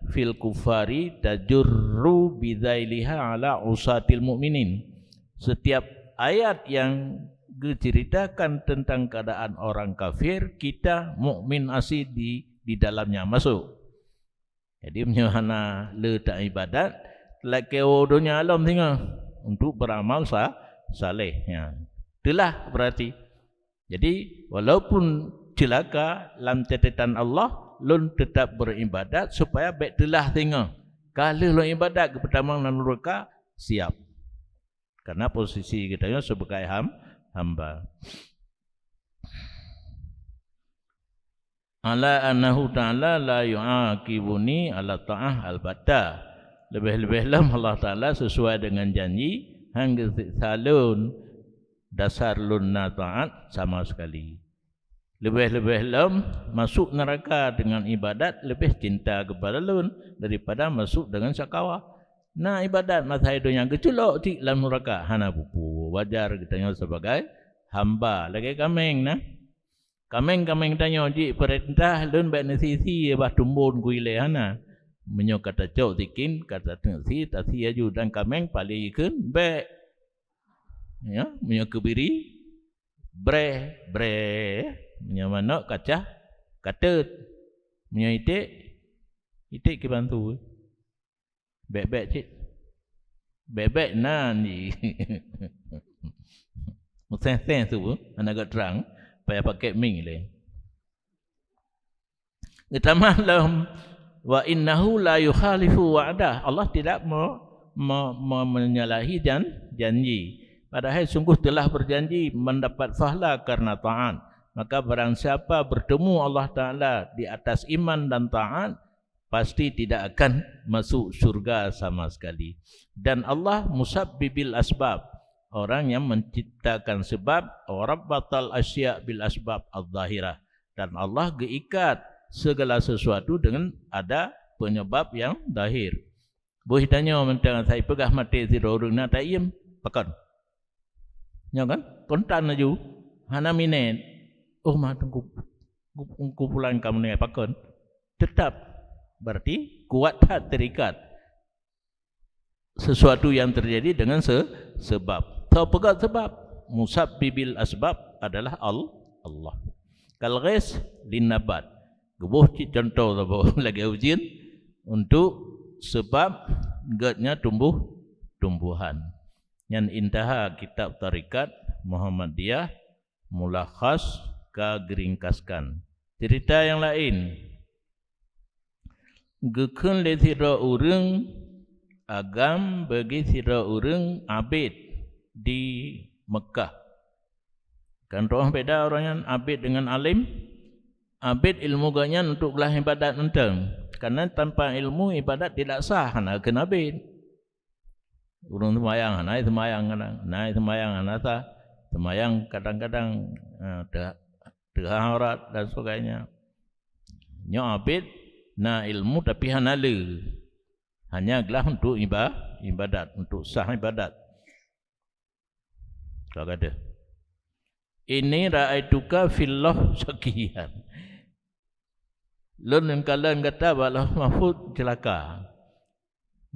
fil kufari tajurru bizailiha ala usatil mu'minin. Setiap ayat yang geuceritakan tentang keadaan orang kafir, kita mukmin asli di, di dalamnya masuk. Jadi, meunyoe hana le taibadat, lakée woe donya lom singoh untuk beramal sa-, saleh. Ya. Itulah berarti. Jadi, walaupun ceulaka, lam catatan Allah, lôn tetap beribadat supaya bék teulah singoh. Ka lheueh lôn ibadat, geupeutamong lam nuraka, siap. Karena posisi geutanyoe sebagai ham-, hamba. Ala annahu ta'ala la yu'aqibuni ala ta'ah albatta. Leubeh-leubeh lom Allah Ta'ala sesuai dengan janji, han geusiksa lôn dasar lôn na taat sama sekali. Leubeh-leubeh lom masuk neraka dengan ibadat leubeh cinta kepada lôn daripada masuk dengan syakawa. Na ibadat masa donya geuculok cit lam neraka, hana peue-peue, wajar geutanyoe sebagai hamba. Lagée kaméng na. Kaméng-kaméng tanyoe jipeurintah lôn bék neusisi bah tumbon kui lé hana. Meunyoe ka tacok sikin, ka tateuk si, tasi aju dan kaméng paléng ikheun bék. Ya, meunyoe keubiri, breh, breh. Meunyoe manok kacah, kateut. Meunyoe iték, iték kibantu. Bék-bék cit. Bék-bék nan jih. Meuseng-seng su, hana geutrang, payah pakai mik lé. Geutamah lom, "Wa innahu la yukhalifu wa'dah." Allah tidak me-, me-, me-, menyalahi jan-, janji. Padahai sungguh telah berjanji mendapat pahala karena taat. Maka barang siapa bertemu Allah Ta'ala di atas iman dan taat, pasti tidak akan masuk syurga sama sekali. Dan Allah musabbibil asbab, orang yang menciptakan sebab, wa rabbatal asya bil asbab adz-dzahirah. Dan Allah geuikat segala sesuatu dengan ada penyebab yang zahir. Boh tanyoe mantong asai peugah maté sidroe ureuëng na taiem, pakon? Nyoe kan? Kontan laju. Hana minét. Oh, ma teungku, kumpulan kamoe pakon? Tetap. Berarti kuat that terikat. Sesuatu yang terjadi dengan se-, sebab. Tho peugah sebab. Musabbibil asbab adalah Al-, Allah. Kal ghais lin nabat. Geuboh cit contoh saboh lagée ujeuen untuk sebab gét nyan tumbuh-tumbuhan. Nyan intaha kitab tarekat Muhammadiyah mulakhas ka geuringkaskan. Cerita nyang laén, geukheun lé sidroe ureuëng agam bagi sidroe ureuëng abét di Meukah. Kan troh beda ureuëng nyan abét dengan alim. Abét ilmu geuh nyan untuk glah ibadat mantong. Karena tanpa ilmu ibadat tidak sah, hana kheun abét. Ureuëng seumayang hana seumayang kadang, hana seumayang hana sah. Seumayang kadang-kadang, eh, teu-, teuhah aurat dan sebagainya. Nyoe abét na ilmu tapi hana le. Hanya glah untuk iba-, ibadat, untuk sah ibadat. Ka gadoh. Inni ra'aituka fillah syaqiyan. Lôn neukalon gata bak Lauh Mahfuz ceulaka.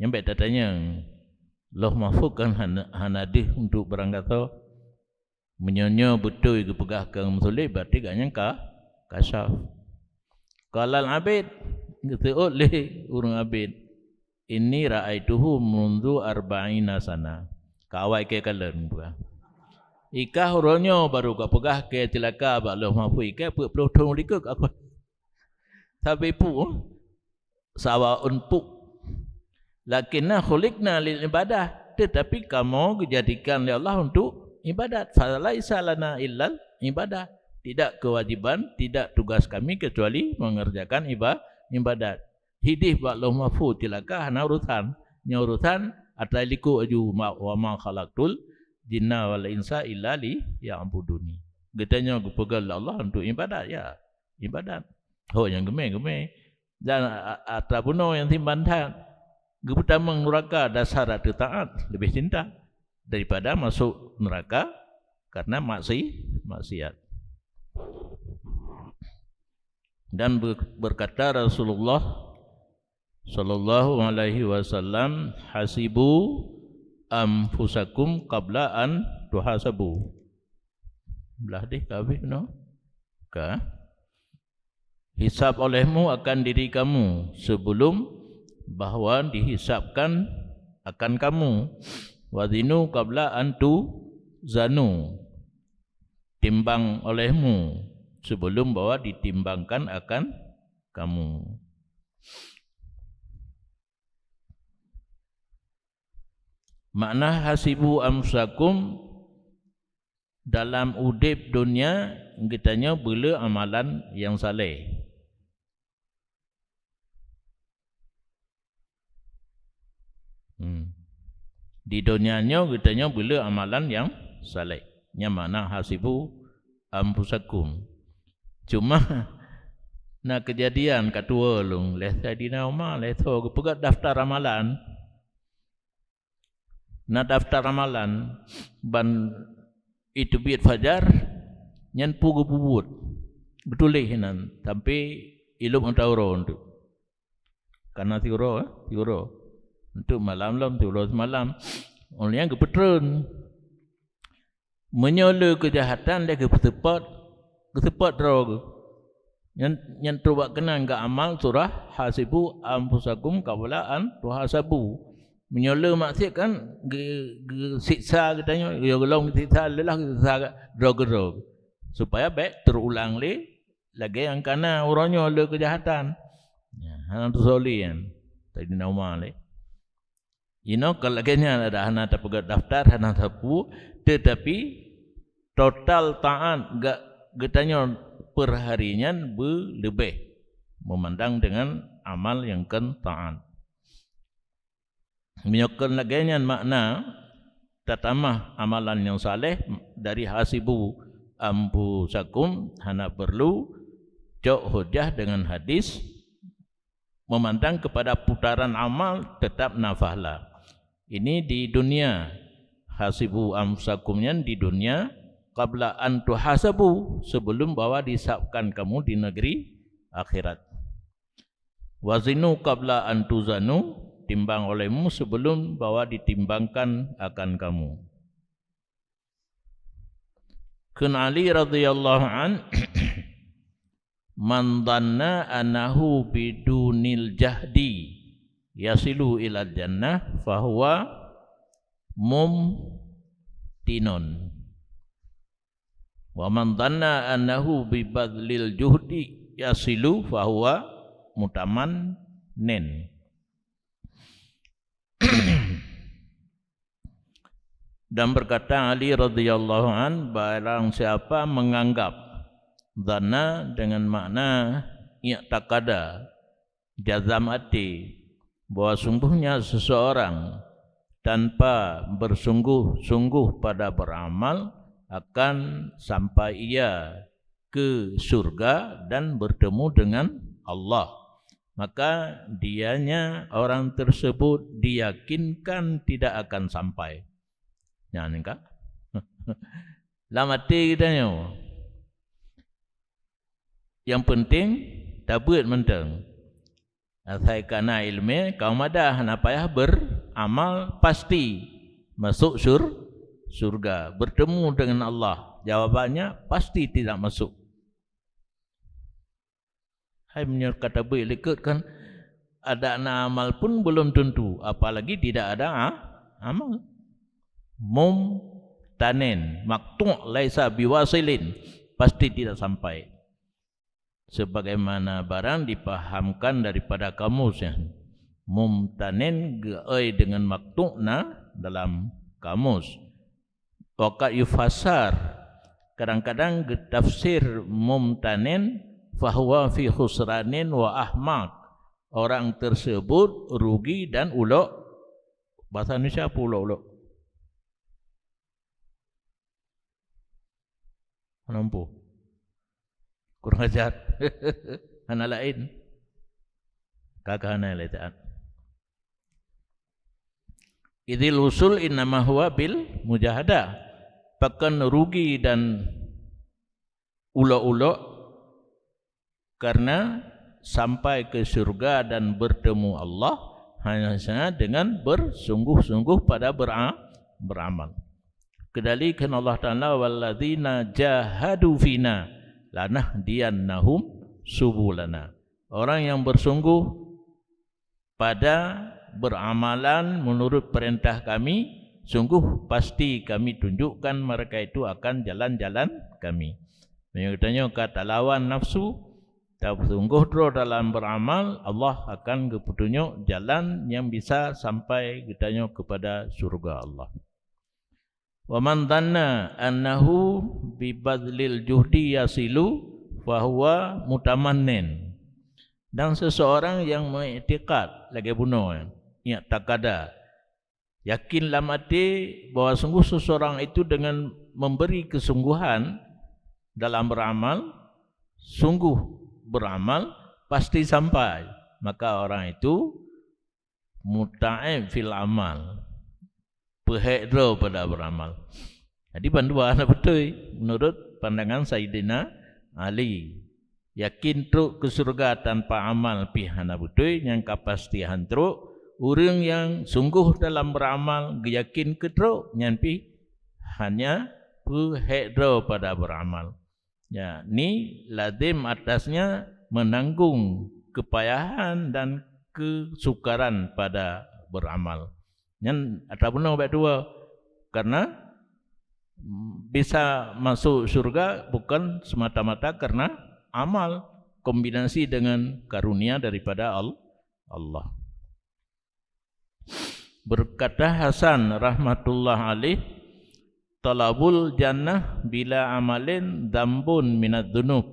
Nyan bék tatanyong, Lauh Mahfuz kan hana, hana deuh untuk barang gasoe. Meunyoe nyoe beutôi geupeugah keu meusulet, berarti gobnyan ka kasyaf. Qalal abid, geuseuôt lé ureuëng abid, "Inni ra'aituhu mundzu arba'ina sana." Ka awai keu kalon buka. Ikah uroe nyoe baru ka peugah keu ceulaka bak Lauh Mahfuz, ikah peuet ploh thon likot aku. Sabe pu, sawa eunpuk. "Lakinna khuliqna lil ibadah," tetapi kamoe geujadikan lé Allah untuk ibadat. "Falaisa lana illal ibadah." Tidak kewajiban, tidak tugas kami kecuali mengerjakan iba-, ibadat. Hidih bak Lauh Mahfuz cilaka hana urusan. Nyang urusan atra likuk aju ma-, "Wa ma khalaqtul jinna wal insa illa liya'buduni." Geutanyoe geupeugah lé Allah untuk ibadat, ya. Ibadat. Ho nyang geumé-geumé. Dan a-, a-, atra bunoe nyang simban that. Geupeutamong nuraka dasar ateueh taat lebih cinta daripada masuk neraka karena maksi-, maksiat. Dan ber-, berkata Rasulullah sallallahu alaihi wasallam, "Hasibu anfusakum qabla an tuhasabu." Blah deh ka habéh, no? Ka. "Hisab olehmu akan diri kamu sebelum bahwa dihisabkan akan kamu. Wazinu qabla an tuzanu." Timbang olehmu sebelum bahwa ditimbangkan akan kamu. Makna hasibu anfusakum, dalam udeb dunia geutanyoe beuleu amalan nyang saleh. Hmm. Di donya nyoe geutanyoe beuleu amalan nyang saleh. Nyan makna hasibu anfusakum. Cuma na keujadian ka tuwoe lôn lé Saidina Umar, lé tho geupeugah daftar amalan. Na daftar amalan ban iteubiet fajar, nyan peue geupeubuet. Beutuléh inan sampai ilop mata uroe tu. Kana siuroe, eh, siuroe. Untuk malam lom, siuroe semalam. Oleh nyan geupeutreun. Meunyoe le keujahatan lé geupeuseupôt, geuseupôt droe geuh. Nyan, nyan trok bak keunan geuamal surah hasibu anfusakum qabla an tuhasabu. Meunyoe le maksiat kan geu-, geusiksa geutanyoe, geuyue gohlom geusiksa, leulah geusiksa droe keudroe. Supaya bék teurulang lé lagée nyang kana uroe nyoe le keujahatan. Nyan, hana teuseuleueng. Tadi na uma lé. Inoe ka lagée nyan ada hana tapeugah daftar, hana tapu, tetapi total taat ga-, geutanyoe per hari nyan beuleubeh meumandang dengan amal nyang kon taat. Meunyoe kon lagée nyan makna tatamah amalan nyang saleh dari hasibu anfusakum, hana perlu cok hujah dengan hadis, memandang kepada putaran amal tetap na pahala. Ini di dunia, hasibu anfusakum nyan di dunia, qabla an tuhasabu, sebelum bahwa dihisabkan kamu di negeri akhirat. Wazinu qabla an tuzanu, timbang olehmu sebelum bahwa ditimbangkan akan kamu. Kheun Ali radhiyallahu an, "Man dhanna annahu bidunil jahdi yasilu ilal jannah fahuwa mumtinun. Wa man dhanna annahu bibadlil juhdi yasilu fahuwa mutamannin." Dan berkata Ali radhiyallahu an, barang siapa menganggap, dhanna dengan makna i'taqada, jazam até, bahwa sungguhnya seseorang tanpa bersungguh-sungguh pada beramal akan sampai ia ke surga dan bertemu dengan Allah, maka dianya orang tersebut diyakinkan tidak akan sampai. Nyan ka. Lam até geutanyoe. Nyang penting tabeuet mantong. Asai kana iéleumé, kamoe madah hana payah beramal, pasti masuk sur-, surga, bertemu dengan Allah. Jawabannya pasti tidak masuk. Hai meunyoe ka tabeuet likot kan, ada na amal pun belum tentu, apalagi tidak ada a-, amal. Mumtanin, maqtu' laisa biwasilin, pasti tidak sampai. Sebagaimana barang dipahamkan daripada kamus, ya. Mumtanin geuoi deungon maktub na dalam kamus. Wa qad yufassar, kadang-kadang geutafsir mumtanin, fahuwa fi khusranin wa ahmaq. Orang tersebut rugi dan ulok. Bahasa Indonesia apa ulok-ulok? Hana mampu. Kurang ajar. Hana laén. Ka, ka hana laén taat. Idzil usul innama huwa bil mujahadah. Pakon rugi dan ulok-ulok, karena sampai ke surga dan bertemu Allah hanya saja dengan bersungguh-sungguh pada bera-, beramal. Kedali kheun Allah Taala, "Walladzina jahadu fina lanahdiyannahum subulana." Orang yang bersungguh pada beramalan menurut perintah Kami, sungguh pasti Kami tunjukkan mereka itu akan jalan-jalan Kami. Meunyoe geutanyoe ka talawan nafsu, tasunggoh droe dalam beramal, Allah akan geupeutunyok jalan nyang bisa sampai geutanyoe kepada syurga Allah. Wa man dhanna annahu bi badlil juhdi yasilu fahuwa mutamannin. Dan seseorang yang mengiktikad lagèe bunoe, i'taqada, yakin lam até bahwa sungguh seseorang itu dengan memberi kesungguhan dalam beramal, sungguh beramal, pasti sampai, maka orang itu muta'ib fil amal, peuhék droe pada beramal. Jadi bandua hana beutôi menurut pandangan Saidina Ali. Yakin trok keu syurga tanpa amal pih hana beutôi, nyang ka pasti han trok. Ureuëng nyang sunggoh dalam beramal geuyakin keu trok, nyan pih hanya peuhék droe pada beramal. Yakni lazim atasnya menanggung kepayahan dan kesukaran pada beramal. Nyan atra bunoe bak dua, karena bisa masuk syurga bukan semata-mata karena amal, kombinasi dengan karunia daripada Al-, Allah. Berkata Hasan rahmatullah alaih, "Talabul jannah bila amalin dzambun minadz dzunub."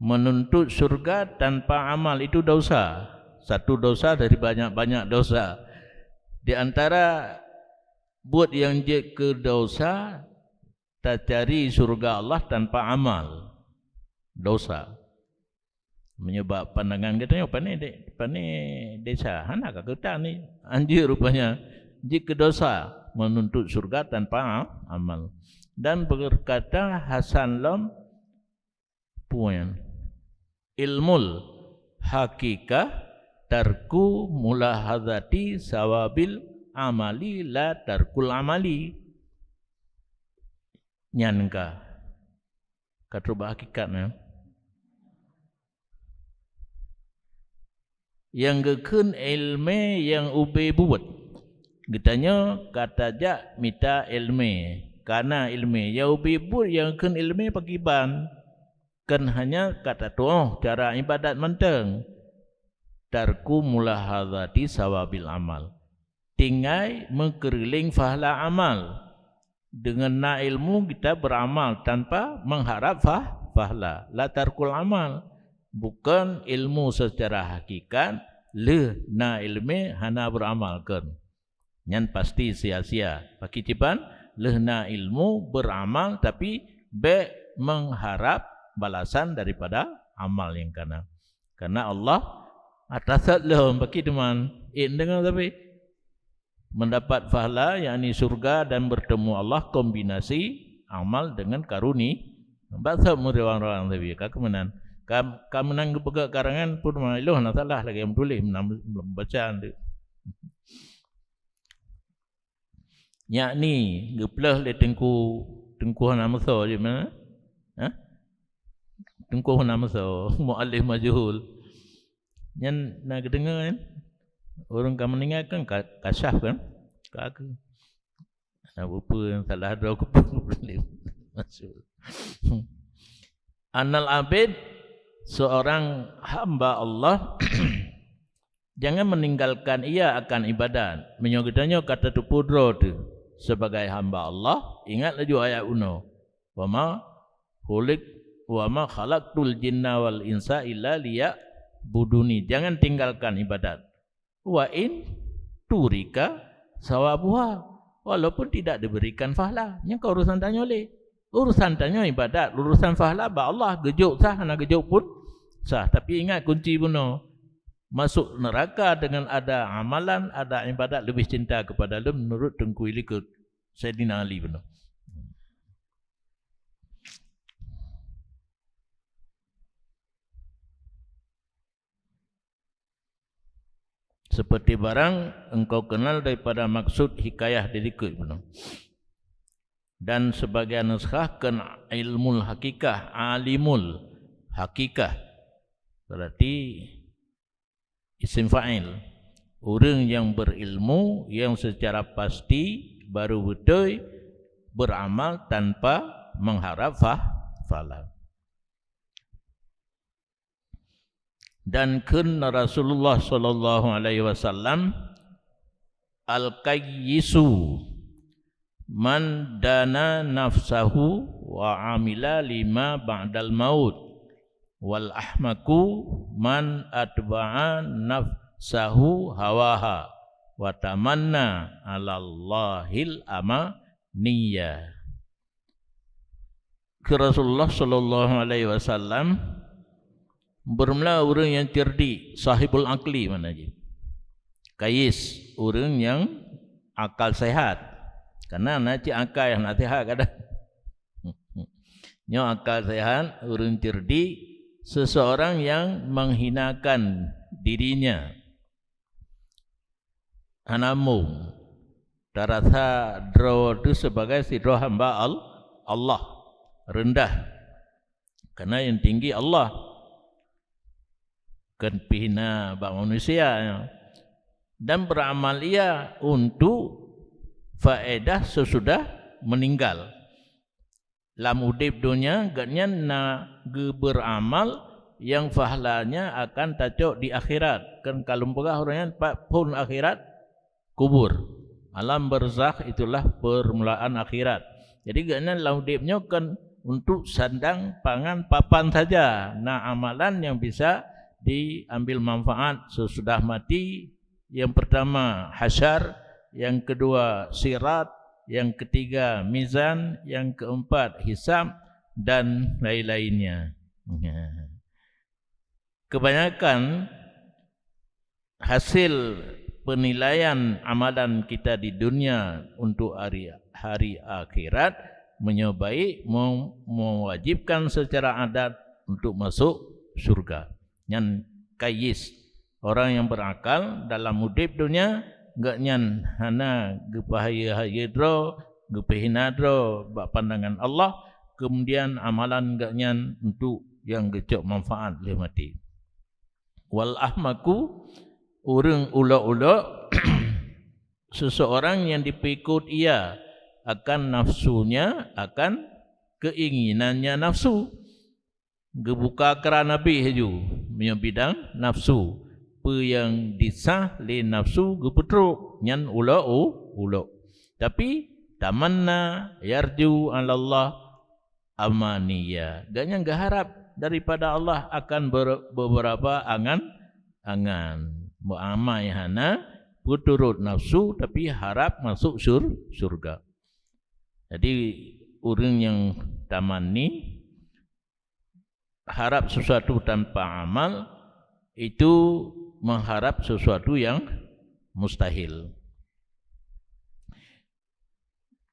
Menuntut syurga tanpa amal itu dosa. Satu dosa dari banyak-banyak dosa. Di antara buet nyang jeuet keu dosa, tacari syurga Allah tanpa amal. Dosa. Meunyoe bak pandangan geutanyoe, pane de-, pane desya, hana ka geutanyoe. Anjeut rupanya jeuet keu dosa menuntut syurga tanpa a-, amal. Dan berkata Hasan lom, peue nyan? Ilmul hakikah tarku mulahazati sawabil amali la tarkul amali. Nyan ka. Ka trok bak hakikat nyan. Nyang geukheun iéleumé nyang ubé buet. Geutanyoe ka tajak mita iéleumé, ka na iéleumé. Nyang ubé buet nyang geukheun iéleumé pakriban? Kon hanya ka tatuoh cara iébadat mantong. Tarku mulahazati sawabil amal. Tinggai meukeureuléng pahala amal. Deungon na ilmu kita beramal tanpa mengharap fah-, pahala. La tarkul amal. Bukon ilmu secara hakikat, lheueh na iéleumé hana beramal kon. Nyan pasti sia-sia. Pakriban, lheueh na ilmu beramal tapi bék mengharap balasan daripada amal nyang ka na. Karena Allah atasat lom pakriban. Eh, deungoe tapi. Mendapat pahala, yakni syurga dan bertemu Allah, kombinasi amal dengan karuni. Bak sab meureuwang-reuwang tapi ka keumeunang. Ka, ka meunan geupeugah karangan pun meunan, iloh na salah lagée meutuléh meunan baca tu. Yakni geupeuleueh lé teungku, teungku hana meuso jih meunan. Hah? Teungku hana meuso, mualif majhul. Nyan na geudeungoe kan? Ureuëng ka meuninggai kan ka, kasyaf kan? Ka, ka. Na bupeue nyang salah droe kupeue. Maksud. Annal abid, seorang hamba Allah, Jangan meninggalkan ia akan ibadat. Meunyoe geutanyoe ka tateupeue droe teuh sebagai hamba Allah, ingat laju ayat unoe, "Wa ma khuliq, wa ma khalaqtul jinna wal insa illa liya'buduni." Jangan tinggalkan ibadat. "Wa in turika sawabuha." Walaupun tidak diberikan pahala. Nyan ka urusan tanyoe lé. Urusan tanyoe ibadat, urusan pahala bak Allah, geujok sah, hana geujok pun sah. Tapi ingat kunci bunoe, masuk neraka dengan ada amalan, ada ibadat lebih cinta kepada lôn menurut Teungku Ilikot Saidina Ali bunoe. Seperti barang engkau kenal daripada maksud hikayah di likot bunoe. Dan sebagian nuskah kheun ilmul hakikah, alimul hakikah. Berarti isim fa'il. Ureuëng yang berilmu yang secara pasti baru beutôi beramal tanpa mengharap fah-, pahala. Dan kheun Rasulullah sallallahu alaihi wasallam, "Al-kayyisu man dana nafsahu wa amila lima ba'dal maut, wal ahmaku man atba'a nafsahu hawaha wa tamanna 'alallahil amaniya." Kheun Rasulullah sallallahu alaihi wasallam, "Beureumeula ureuëng nyang cerdik, sahibul akli," makna jih. Kayis, ureuëng nyang akal sehat. Karena na cit akal nyang hana sehat kadang. Nyoe akal sehat, ureuëng cerdik, seseorang yang menghinakan dirinya. Hana mung. Tarasa droe teuh sebagai sidroe hamba Al-, Allah. Rendah. Karena yang tinggi Allah. Kan pihna bak manusia. Dan beramal ia untuk faedah sesudah meninggal. Lam udeb donya, gobnyan na geubeuramal nyang pahalanya akan tacok di akhirat. Kan ka lôn peugah ureuëng nyan pat phon akhirat, kubur. Alam barzakh itulah permulaan akhirat. Jadi, gobnyan lam udeb nyoe kan untuk sandang pangan papan saja. Na amalan yang bisa diambil manfaat sesudah mati, yang pertama hasyar, yang kedua sirat, yang ketiga mizan, yang keempat hisab, dan lain-lainnya. Kebanyakan hasil penilaian amalan kita di dunia untuk hari, hari akhirat, meunyoe baik, mem-, mewajibkan secara adat untuk masuk syurga. Nyan kayis. Orang yang berakal dalam udeb donya, gobnyan hana geupeuhayeue-hayeue droe, geupeuhina droe bak pandangan Allah, kemudian amalan gobnyan untuk nyang geucok manfaat lheueh maté. Wal ahmaku, ureuëng ulok-ulok, seseorang yang dipeuikot ia akan nafsunya, akan keinginannya nafsu. Geubuka kran abéh laju meunyoe bidang nafsu. Peue nyang disah lé nafsu geupeutrok, nyan ulok u-, ulok. Tapi, tamanna yarju 'alallah amaniya. Gobnyan geuharab daripada Allah akan ber-, beberapa angan-angan. Meuamai hana, peuturot nafsu, tapi harab masuk syur-, syurga. Jadi, ureuëng nyang tamanni, harap sesuatu tanpa amal, itu mengharap sesuatu yang mustahil.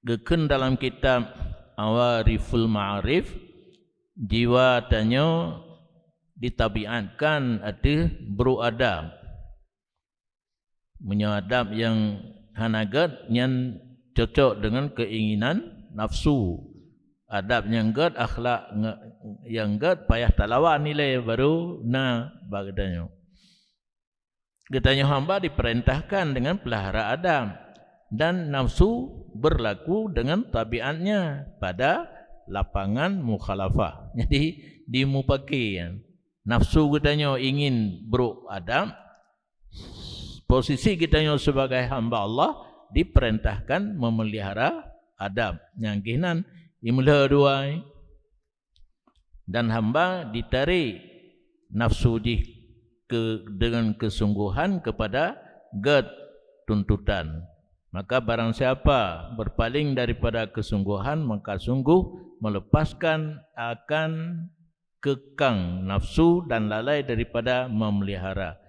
Geukheun dalam kitab Awariful Ma'arif, jiwa tanyoe ditabiatkan ateueh brok adab. Meunyoe adab nyang hana gét, nyan cocok deungon keinginan nafsu. Adab nyang gét, akhlak nge-, nyang gét, payah talawan ilée baru na bak geutanyoe. Geutanyoe hamba dipeurintahkan deungon peulahara adab, dan nafsu beurlaku deungon tabiatnya pada lapangan mukhalafah. Jadi, dimupake nyan. Nafsu geutanyoe ingin brok adab, Posisi geutanyoe sebagai hamba Allah diperintahkan memelihara adab. Nyang keunan, imeulheueh dua, dan hamba ditarik nafsu jih ke, dengan kesungguhan kepada gét tuntutan. Maka barang siapa berpaling daripada kesungguhan, maka sungguh melepaskan akan kekang nafsu dan lalai daripada memelihara.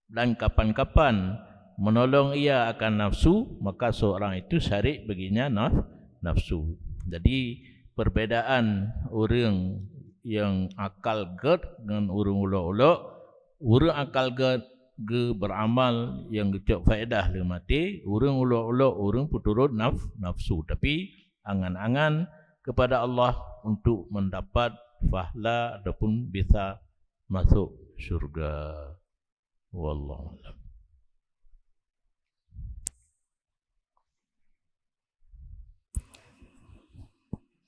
Dan kapan-kapan menolong ia akan nafsu, maka seorang itu syarik baginya naf-, nafsu. Jadi, perbedaan ureuëng nyang akal gét ngon ureuëng ulok-ulok, ureuëng akal gét geu beramal nyang geucok faedah lé maté, ureuëng ulok-ulok ureuëng peuturot naf-, nafsu. Tapi, angan-angan kepada Allah untuk mendapat pahala ataupun bisa masuk syurga. Wallahu a'lam.